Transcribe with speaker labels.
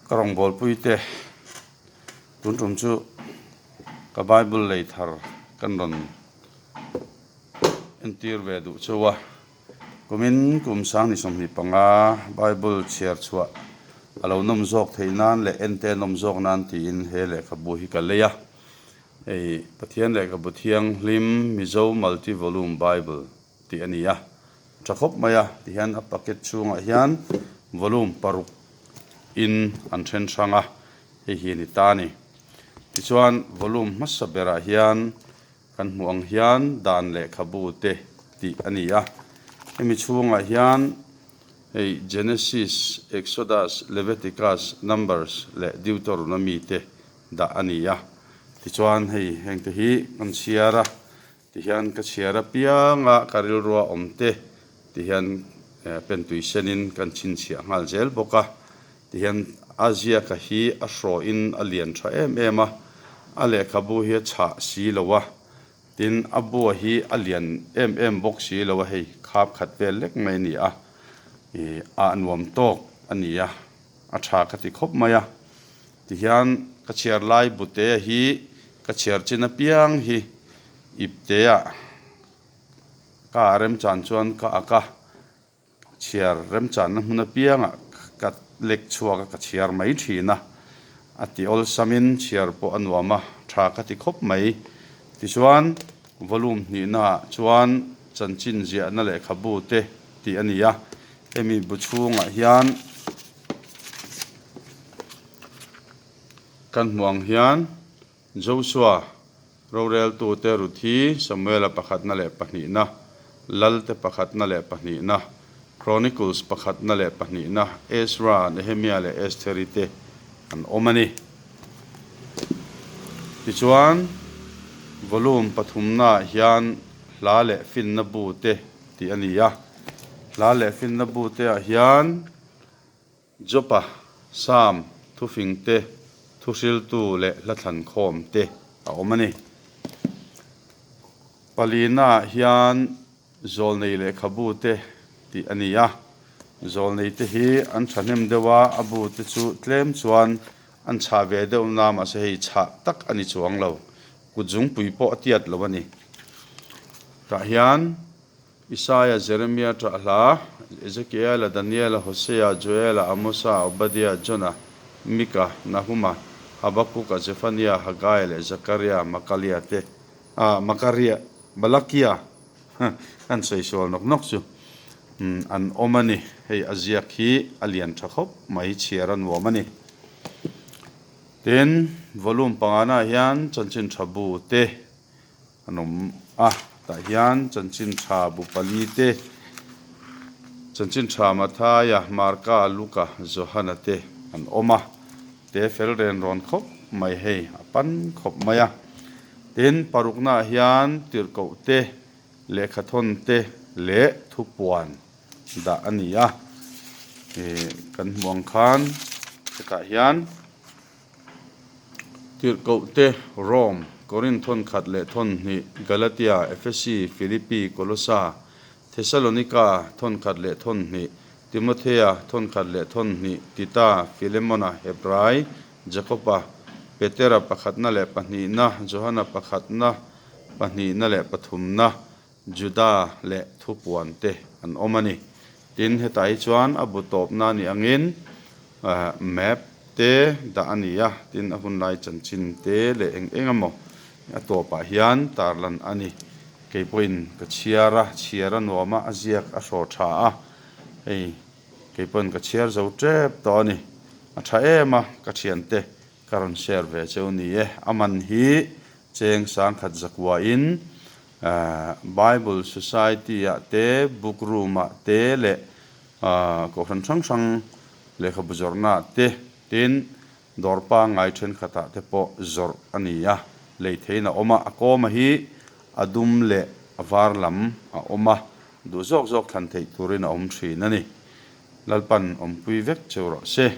Speaker 1: Ka rawngbawlpui te tun tum chu ka bible lei thar kan rawn entir ve duh chauh a kumin kum sang ni 25 bible chhiar chhuah a lo nawm zawk theih nan leh ente a nawm zawk nan tiin he lehkhabu hi ka lei a hei Pathian lehkhabu thianghlim Mizo multi volume bible tih a ni a tha khawp mai a tihian a packet chhungah hian volume paruk in an then hrang a hei hi a ni ta a ni tichuan volume hmasa berah hian kan hmuh ang hian dan lehkhabu te tih a ni a hemi chhungah hian hei Genesis Exodus Leviticus Numbers leh Deuteronomy te dah a ni a tichuan hei heng te hi kan chhiar a. Tihian ka chhiar apiang a, ka rilrua awm te tihian pen tui senin kan chhinchhiah nghal zel bawk a. Tihian a ziaka hi a hrawhin a lian tha em em a, a lehkhabu hi a chhah si lo a, tin a bua hi a lian em em bawk si lo a, hei khap khat vel lek mai a ni a, ih ah nuam tawk a ni a, a tha ka ti khawp mai a. Tihian ka chhiar lai Butea hi ka chhiar chin apiang hi Iptea ka ah remchan chuan ka ak a, chhiar remchanna hmun apiangah ka lek chhuak a, ka chhiar mai thin a, a ti awlsamin chhiar pawh a nuam a, tha ka ti khawp mai. Tichuan volume hnihnaah chuan chanchin ziahna lehkhabu te tih a ni a, hemi bu chhungah hian Kan hmuh ang hian Joshua roreltute Ruthi, Samuela pakhatna leh pahnihna, Lalte pakhatna leh pahnihna, Chronicles pakhatna leh pahnihna, Ezra, Nehemia leh Estheri te an awm a ni. Tichuan, volume pathumnaah hian hla leh finna bu te tih a ni a. Hla leh finna bu te-ah hian Jopa, Sam, thufing te, thuhriltu leh hlathlan khawm te a awm a ni. Palina hian zawlnei lehkhabu te tih a ni a, zawlnei te hi an thahnem deuh a, a bu te chu tlem chuan an chhah ve deuh na mahse hei chhah tak a ni chuang lo, kut zungpui pawh a tiat lo a ni. Tah hian. Isaia, Jeremia, Ṭahla, Ezekiela, Daniela, Hosea, Joela, Amosa, Obadia, Jona, Mika, Nahuma, Habakuka, Zefania, Hagaia leh Zakaria, Makalia te, ah, Makaria, Malakia, kan sawi sual nawk nawk chu, an awm a ni. Hei a ziak hi a lian ṭha khawp mai, chhiar a nuam a ni. Tin, volume pangana hian chanchin ṭha bu te, An awm a, tah hian chanchin tha bu pali te, chanchin tha Mathaia, Marka, Luka, Johana te an awm a, te fel ren rawn khawp mai hei a pan khawp mai a. Tin, paruknaah hian tirhkoh te, lehkhathawn te leh thupuan dah a ni a, ih kan hmuh ang khan hetah hian. Tirhkoh te, Rome, Korinth thawn khat leh thawn hnih, Galatia, Efesi, Philippi, Kolosa, Thesalonika thawn khat leh thawn hnih, Timothea thawn khat leh thawn hnih, Tita, Filemona, Hebrai, Jakoba, Petera pakhatna leh pahnihna, Johana pakhatna, pahnihna leh pathumna, Juda leh thupuan te an awm a ni. Tin, hetah hi chuan a bu tawpna a nih angin map te dah a ni a, tin a hunlai chanchin te leh eng eng emaw a tawpah hian tarlan a ni. Kei pawhin ka chhiar a, chhiar a nuam a, a ziak a hraw tha a, hei kei pawhin ka chhiar zo tep tawh a ni. A tha em a, ka thiante ka rawn share ve cheu ni e. A man hi cheng sangkhat zakuain Bible Society ah te, Book Room ah te leh Kohhran hrang hrang lehkhabu zawrhna ah te, tin dawr pangngai thenkhat ah te pawh zawrh a ni a, lei theiin a awm a, a kawma hi a dum leh a var lam a awm a, duh zawk zawk thlan theih turin a awm thin a ni. Lalpan awmpui vek cheu rawh se.